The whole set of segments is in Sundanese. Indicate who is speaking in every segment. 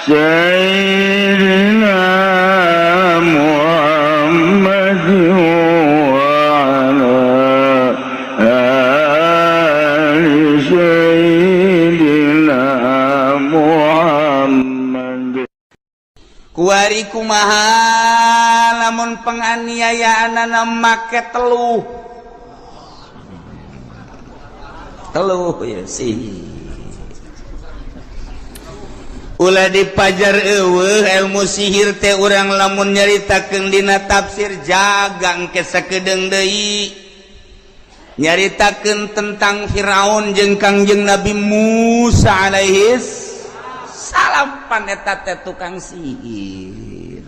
Speaker 1: سيدنا محمد وعلى آل سيدنا محمد.
Speaker 2: Kuari kumaha lamun penganiayaan make teluh teluh ya sih ulah dipajar eueuh ilmu sihir teh. Urang lamun nyaritakeun dina tafsir jagang ke sakedeung deui nyaritakeun tentang Firaun jeung Kangjeng Nabi Musa alaihis salam, pan eta teh tukang sihir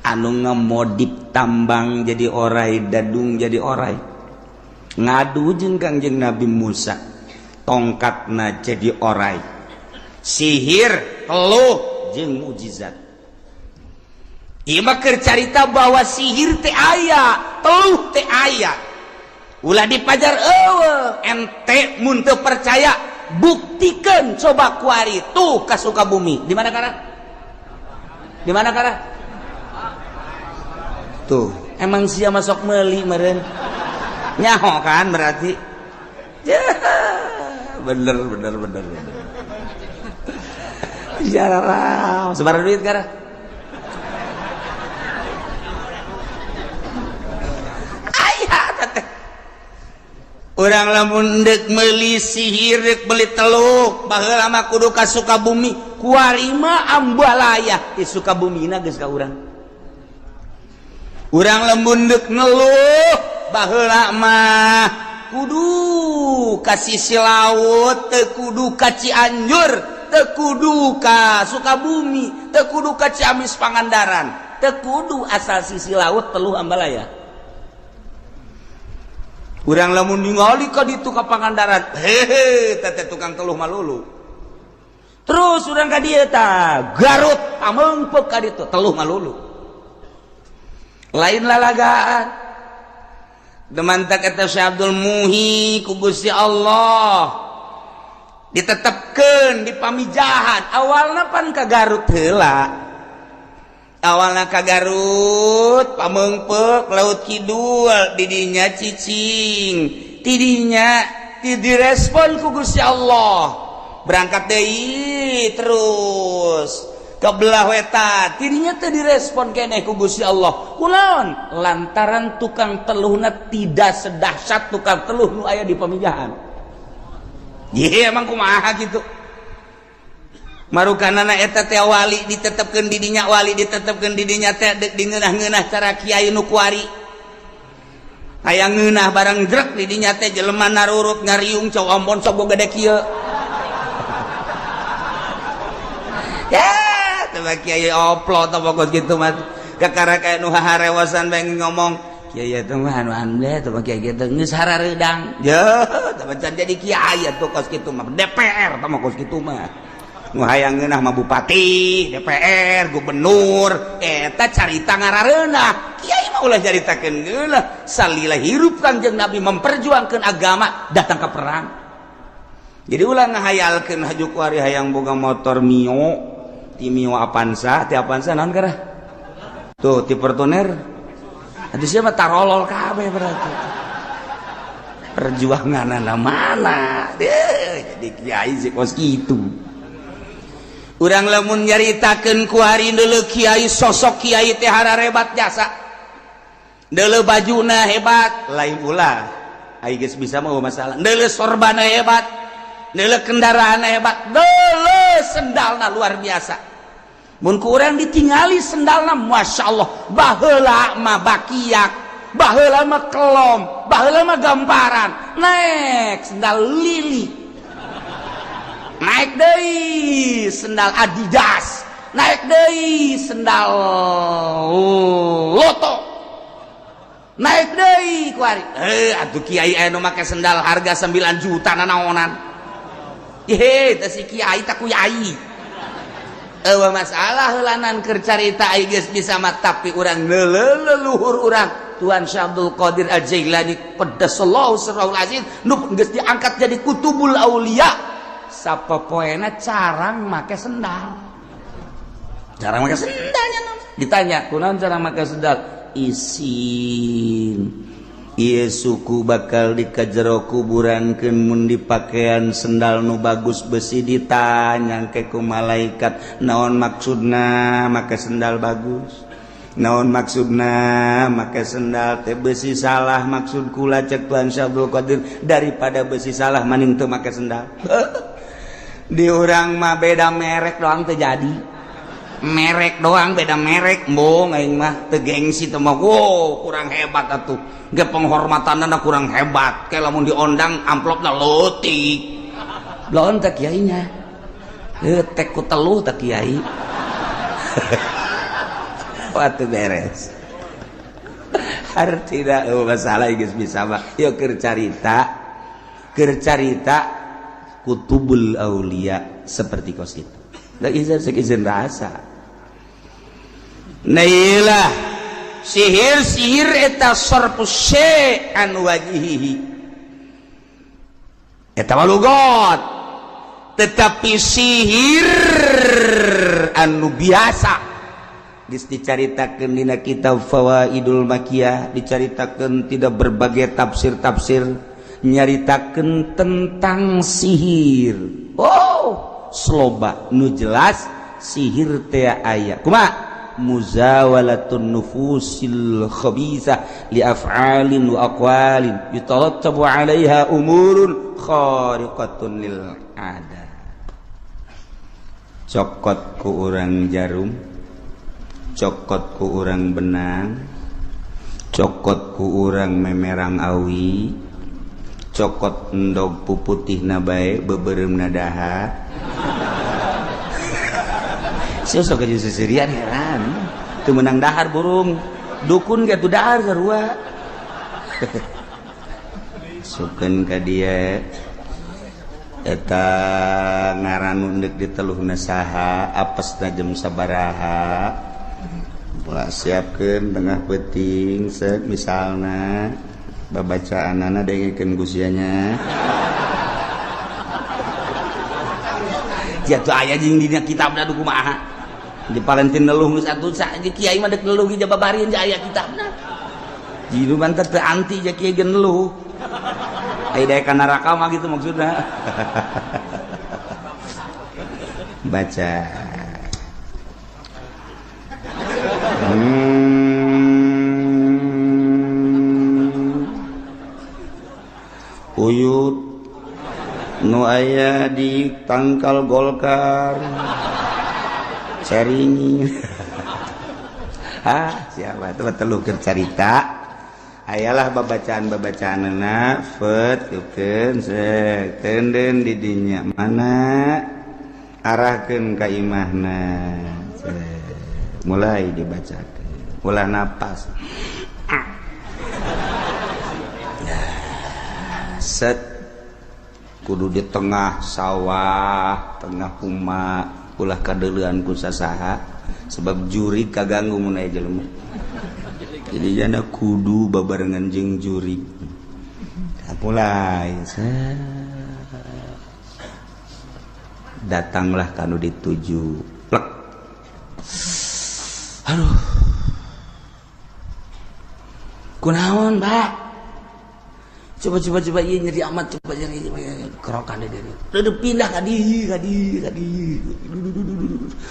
Speaker 2: anu ngemodip tambang jadi orai, dadung jadi orai, ngadu jeung Kangjeng Nabi Musa, tongkatna jadi orai. Sihir, teluh jeung mukjizat. Ieu mah keur carita bahwa sihir teh aya, teluh teh aya. Ulah dipajar eueuh. Ente mun teu percaya, buktikan coba kuari tuh ka Sukabumi. Di mana kara? Di mana kara? Tuh, emang sia masuk meuli meureun nyaho kan berarti ya, bener bener bener bener. Jarang sebar duit kara. Aya teh urang lamun deuk meuli sihir, deuk meuli teluk, baheula mah kudu ka Sukabumi. Kuari mah ambalaya di Sukabumina geus ka urang. Urang lamun deuk ngeluh, baheula mah kudu ka sisi laut, teu kudu ka Cianjur, teu kudu ka Sukabumi, teu kudu ka Ciamis, Pangandaran, teu kudu, asal sisi laut teluh ambalaya. Urang lamun ningali ka ditu ka Pangandaran, hehe, teh tukang teluh malulu. Terus urang ka dieu tah Garut, Pamengpeuk, ka ditu teluh malulu. Lain lalagaan. Demantak eta Syekh Abdul Muhi ku Gusti Allah ditetepkeun di Pamijahan. Awalna pan ka Garut heula, awalna ka Garut, Pamengpeuk, Laut Kidul, didinya cicing, tidinya direspon ku Gusti Allah, berangkat deui terus ke belah wetan, tidinya teu direspon keneh ku Gusti Allah. Kunaon? Lantaran tukang teluhna tidak sedahsyat tukang teluh nu aya di Pamijahan. Ye, emang kumaha gitu marukanana eta teh wali ditetepkeun di dinya, wali ditetepkeun di dinya teh deuk dingeunah-ngeunah cara kiai nu kuari hayang ngeunah barang jrek di dinya teh jelema narurut ngariung cau ambon sok gede kieu. Ya teh kiai oplo teh pokok kitu mah kakara kayak nu harewasan bae ngomong kiai eta mah anu anu teh mah kiai kitu geus harareudang. Ya teh can jadi kiai atuh kos kitu mah, DPR teh mah kos kitu mah. Nu hayang ngeunah mah bupati, DPR, gubernur, eta carita ngarareunah. Kiai mah ulah caritakeun ngeunah. Salila hirup Kangjeng Nabi memperjuangkeun agama, datang ke perang. Jadi ulah ngahayalkeun haju kuari hayang boga motor Mio, ti Mio Avanza, ti Avanza naon kara? Tuh ti Fortuner. Atuh sia mah tarolol kabeh berarti. Perjuanganna mana? Deh, jadi kiai sih kos kitu. Urang lamun nyaritakeun kuari deuleu kiai, sosok kiai teh hararebat jasa. Deuleu bajuna hebat, lain ulah. Ai geus bisa mah masalah. Deuleu sorbana hebat, deuleu kendaraanna hebat, deuleu sendalna luar biasa. Mun ku urang ditingali sendalna, Masya Allah, baheula mah bakiak, baheula mah kelom, baheula mah gamparan, naik sendal lili, naik deui sendal Adidas, naik deui sendal Loto, naik deui kuari. Eh, atuh kiai anu make sendal harga 9 juta nanaonan? Ye, teh si kiai tak kuyai. Eueuh masalah heulanan keur carita ai geus bisa mah, tapi urang leluhur urang Tuan Syekh Abdul Qadir Al-Jailani qaddasallahu sirrahul aziz nu geus diangkat jadi kutubul aulia. Sapopoena carang make sendal. Carang make sendalnya ditanya, kunaon carang make sendal? Isin. Ieu suku bakal dikajero kuburankeun mun dipakean sendal nu bagus besi ditanya ke ku malaikat, naon maksudna make sendal bagus? Naon maksudna make sendal teh besi salah maksud kula cek Tuhan Syekh Abdul Qadir daripada besi salah maning teu make sendal. Di urang mah beda merek doang teu jadi. Merek doang beda merek embung aing mah teu gengsi teh mah wow kurang hebat atuh. Ge penghormatanna kurang hebat. Kayak lamun diondang amplopna leutik. Lawan teh kiainya. Tek ku teluh teh kiai. Wah teu beres. Artina oh, masalah geus bisa mah. Yeuh keur carita kutubul aulia seperti kos itu. Da izin izin rasa. Nah iyalah sihir-sihir eta sarfu syai' an wajhihi. Eta mah lugot. Tetapi sihir anu biasa geus dicaritakeun dina kitab Fawaidul Makiyah, dicaritakeun tidak berbagai tafsir-tafsir nyaritakeun tentang sihir. Oh, sloba nu jelas sihir teh aya. Kumaha? Muzawalatun nufusil khabisa li af'alin wa aqwalin yatarattabu 'alaiha umurun khariqatun lil 'adah. Cokot ku urang jarum, cokot ku urang benang, cokot ku urang memerang awi, cokot endog puputihna bae beubeuremna daha. Sok aja seserian heran. Teu meunang dahar burung. Dukun ge tuh dahar sarua. Sukeun ka dieu eta ngaran deuk diteluhna saha, apesna jam sabaraha. Ulah siapkeun tengah peuting seuk misalna babacaanana dengekeun gusianya. Jatuh aya jeung dina kitabna du kumaha. Di Palentin neluh geus atuh kiai mah deuk neluh ge jababarieun aya kitabna. Jitu mah teu anti ja kiai ge neluh. Aya daek ka neraka mah gitu maksudna. Baca. Uyut nu aya di tangkal Golkar. Sharing. Ah, siapa itu teluh keur carita. Ayalah babacaan-babacaanna fet keun seuk tenden di dinya mana arahkeun ka imahna. Mulai dibacakeun. Ulah napas. Set kudu di tengah sawah, tengah huma. Ulah kadeuleuan ku sasaha sebab juri kaganggu mun aya jelema. Jadi jana kudu babarengan jeung juri. Mulai datanglah kanu dituju. Plek. Aduh. Kunaon, Pak? Coba ieu nyeri amat, coba nyeri kerokan dia. Udah pindah ka dieu, ka dieu, ka dieu.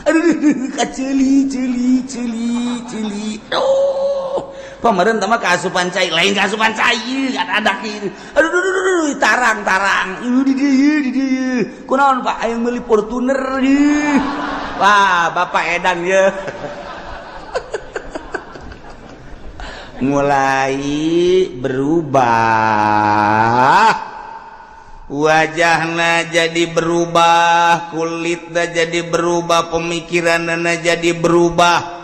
Speaker 2: Aduh, ka ceuli, ceuli, ceuli, ceuli. Aduh. Pameureun tah mah kaasupan cai, lain kaasupan cai, kan ada kieu. Aduh, aduh, tarang, tarang. Ieu di dieu, di dieu. Kunaon, Pak? Aya meuli Fortuner ieu. Wah, Bapak edan ye. Mulai berubah wajahna jadi berubah, kulitna jadi berubah, pemikiranna jadi berubah.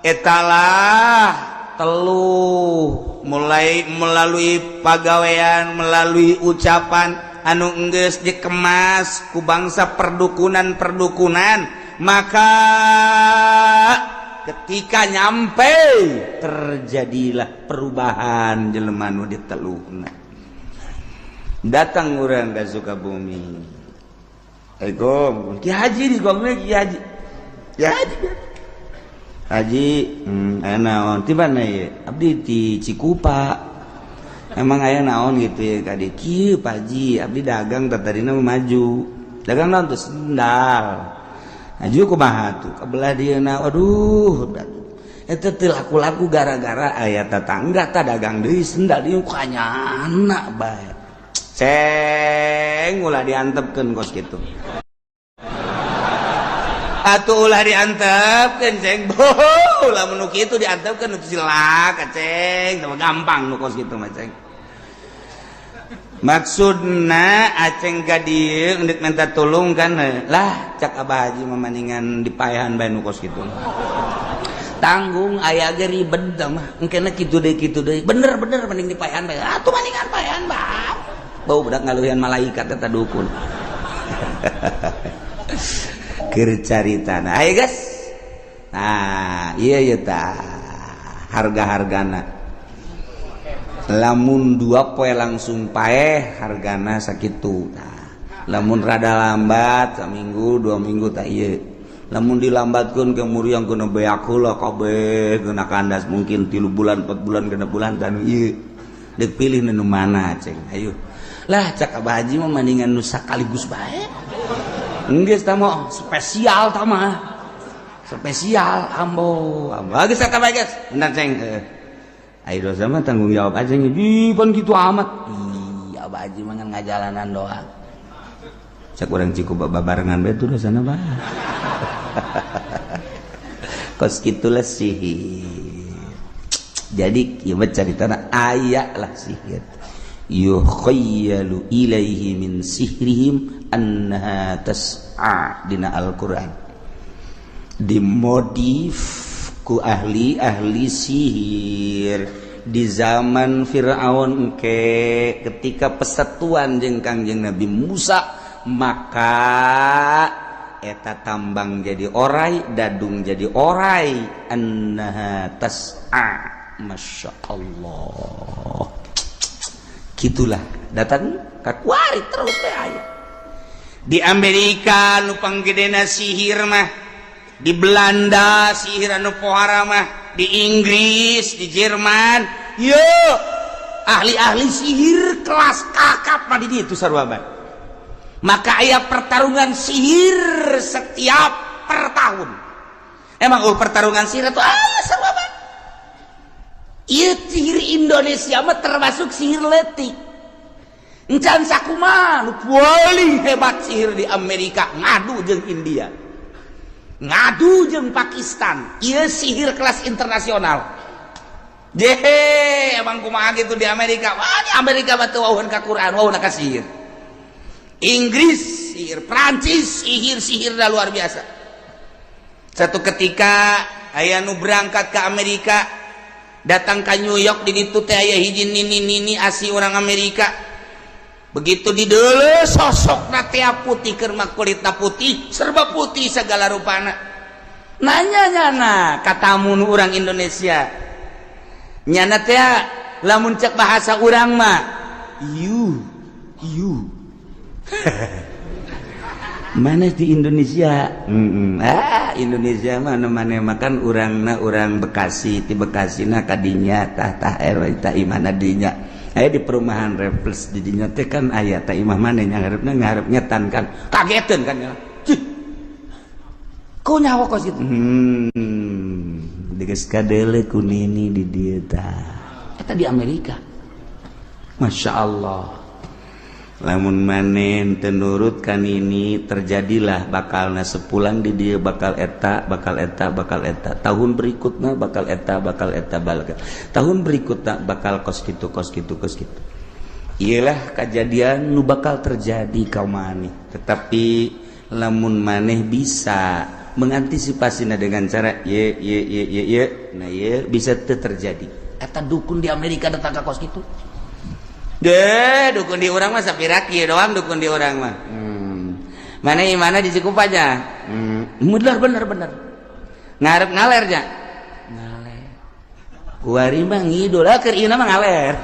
Speaker 2: Etalah teluh mulai melalui pagawean, melalui ucapan anu enggeus dikemas ku bangsa perdukunan-perdukunan, maka ketika nyampe terjadilah perubahan jelema nu diteluhna. Datang urang ka Sukabumi, Assalamualaikum, Ki Haji di gongna. Ki Haji ya, Haji, Haji, aya naon? Ti mana ye? Abdi di Cikupa. Emang aya naon gitu ya ka dieu? Kieu, Pak Haji, abdi dagang, tadina maju. Dagang naon tuh? Sendal. Maju kumaha tuh? Kabelah dieu na, aduh, eta teu laku-laku gara-gara aya tetangga tah dagang deui sendal dieu, kanyana bae. Ceng, ulah diantepkeun kos kitu. Atuh ulah diantepkeun, Ceng. Boh, lamun nu kitu diantepkeun itu cilaka, Ceng. Teu gampang nu kos kitu mah, Ceng. Maksudna Aceng ka dieu endek minta tulung kan lah, cak Abah Haji mah maningan dipaehan bae nu kos kitu. Tanggung aya ge ribet mah. Engkena kitu deui, kitu deui. Bener-bener mending dipaehan bae. Atuh maningan paehan bae. Bau budak ngaluhian malaikat eta dukun. Keur caritana. Ayo, guys. Nah, iya iya tah harga-hargana. Lamun 2 poe langsung paeh, hargana sakitu. Nah, lamun rada lambat saminggu 2 minggu, tak iya. Lamun dilambatkeun ke muriang kena beak heula kabeh, kena kandas mungkin 3 bulan, 4 bulan, 6 bulan dan ieu. Dek pilih nu mana, Ceng? Ayo. Lah, cak Abah Haji mah mendingan nu sakaligus bae. Geus tah mah spesial tah mah. Spesial ambo. Ambo geus tah bae geus. Bentar, Ceng. Ayo, dosa mah tanggung jawab aja nih. Pan gitu amat. Iya, Abah Haji mah ngan ngajalanan doang. Cak urang Cikupa babarengan bae tuh dosana bah. Kos kitulah sihir. Jadi kieu mah caritana aya lah sihir. Yukhayyalu ilaihi min sihrihim annaha tas'a dina Al-Qur'an. Dimodif ku ahli-ahli sihir di zaman Fir'aun ke ketika persatuan jeung Kangjeng Nabi Musa, maka eta tambang jadi orai, dadung jadi orai, annaha tas'a. Masya Allah, gitulah datang kakuari terus teh aya di Amerika nu panggedena sihir mah, di Belanda sihir anu pohara mah, di Inggris, di Jerman. Yo, ahli-ahli sihir kelas kakap mah di ditu sarua bae. Maka aya pertarungan sihir setiap per tahun. Emang oh, pertarungan sihir itu aya sarua bae. Ieu sihir Indonesia mah termasuk sihir letik. Encan sakumaha nu paling hebat sihir di Amerika ngadu jeung India, ngadu jeung Pakistan. Ieu sihir kelas internasional. Jehe, emang kumaha gitu di Amerika? Wah, di Amerika mah teu wawuhan ka Quran, wawuhna ka sihir. Inggris sihir, Prancis sihir, sihir dah luar biasa. Satu ketika aya nu berangkat ke Amerika, datang ke New York, di ditu teh aya hiji nini-nini asli orang Amerika. Begitu di deuleu sosok teh putih, keur mah kulitna putih, serba putih segala rupana. Nanya nyana katamu nu orang Indonesia. Nyana teh lamun cek bahasa urang mah, "You, you mana di Indonesia?" Ah, Indonesia mana mana makan urangna urang Bekasi, di Bekasi na kadinya tah tah RW tah imana dinya aya di perumahan Refles, di dinya teh kan aya tah imah mana yang ngarepna ngarep ngetan kan. Kageteun kan ya. Cih. Ku nyawa kos gitu. Geus kadeule ku nini di dieu tah. Eta di Amerika. Masya Allah, lamun maneh teu nurut kan ini terjadilah bakalna sepulang di dia bakal eta, bakal eta, bakal eta, tahun berikutnya bakal eta, bakal eta, bakal tahun berikutnya bakal kos gitu, kos gitu, kos gitu. Iyalah kejadian nu bakal terjadi kau maneh. Tetapi lamun maneh bisa mengantisipasi dengan cara ye ye ye ye ye, nah ye bisa terjadi. Eta dukun di Amerika datang ke kos gitu deh. Dukun di urang mah sapira kieu doang dukun di urang mah. Mana mana di Cikupa aja. Bener bener bener, ngarep ngaler nya ngaler, kuari mah ngidul lah, keur ieu mah ngaler.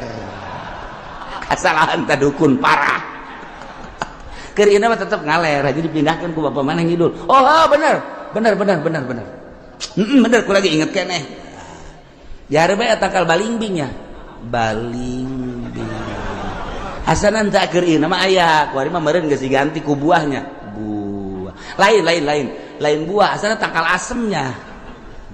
Speaker 2: Kasalahan ta dukun parah. Keur ieu mah tetep ngaler, jadi dipindahkeun ku bapak mana ngidul. Oh, bener. Bener bener bener bener. Bener ku lagi inget keneh. Dihareup bae tangkal balingbingnya. Balingbing. Asana teu keur ieu mah aya, kuari mah meureun geus diganti ku buahnya. Buah. Lain lain lain. Lain buah, asana tangkal asemnya.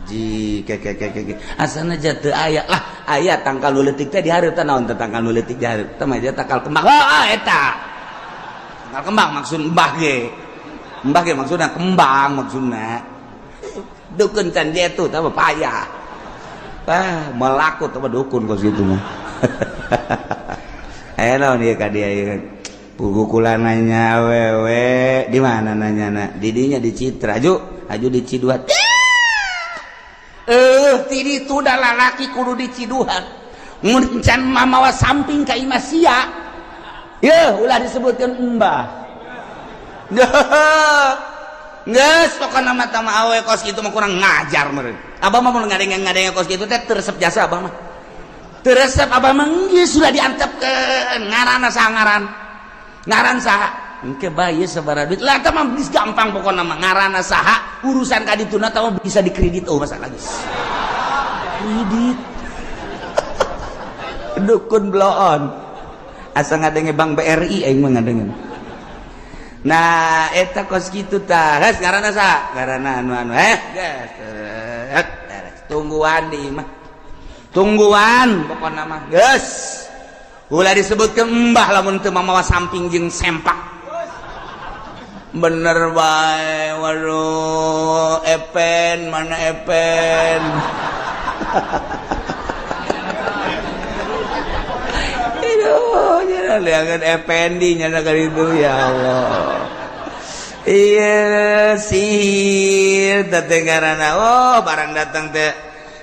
Speaker 2: Ji ke ke ke ke. Asana jatuh aya lah, aya tangkal nu leutik teh dihareup teh naon teh tangkal nu leutik dihareup. Teh mah tangkal kembang. Oh, eta. Tangkal kembang maksud mbah ge. Mbah ge maksudna kembang maksudna. Dukun can jetu teh mah payah. Ah, melaku teh mah dukun kos kitu mah. Aya naon ieu ka dia ieu? Pukulan nanya awewe di mana nanya didinya di Citra aju aju di Ciduhan. Ti ditu da lalaki kudu diciduhan. Mun can mamawa samping ka imah sia. Yeuh ulah disebutkeun embah. Geus pokona mah tama awe kos kitu mah kurang ngajar meureun. Abah mah mun ngadenge-ngadenge kos kitu teh teu resep jasa abah mah. Teu resep abah mah geus sudah diantepkeun ngaranna saha ngaran. Ngaran saha? Engke bae sabaraha duit. Lah tah mah geus gampang pokona mah ngaranna saha, urusan ka dituna tah mah bisa dikredit oh masalah geus. Kredit. Dukun bloon. Asa ngadenge Bank BRI aing mah ngadenge. Nah, eta kos kitu tah. Geus ngaranna saha? Ngaranna anu anu geus. Tungguan di imah. Tungguan pokona mah. Geus. Ulah disebutkeun embah lamun teu mamawa samping jeung sempak. Bener bae, waduh, Epen mana Epen? Aduh, nyana liangan Ependi nyana kali itu ya Allah. Iya sihir teh ngaranna. Oh, barang datang teh.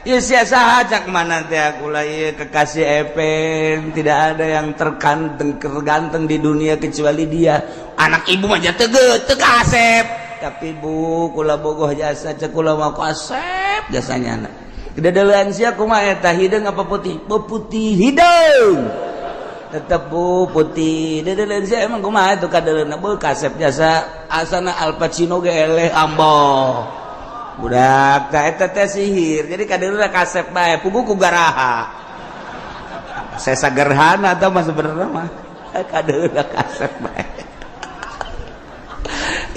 Speaker 2: Ya sia saha cak mana teh aku lah ieu kekasih Epen, tidak ada yang terganteng terganteng di dunia kecuali dia. Anak ibu mah teu teu kasep. Tapi bu kula bogoh jasa cek kula mah kasep jasanya anak. Kededelean sia kumaha eta hideung apa putih? Putih hideung. Tetep bu putih. Dedelean sia emang kumaha itu kadeleuna bu kasep jasa asana Al Pacino ge eleh ambo. Budak tah eta teh sihir. Jadi kadeleuna kasep bae puguh ku garaha. Sesa gerhana tah mah sebenarnya mah. Kadeleuna kasep bae.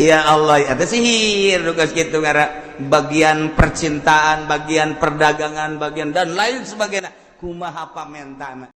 Speaker 2: Ya Allah, eta sihir tugas gitu ngara bagian percintaan, bagian perdagangan, bagian dan lain sebagainya. Kumaha pamentana.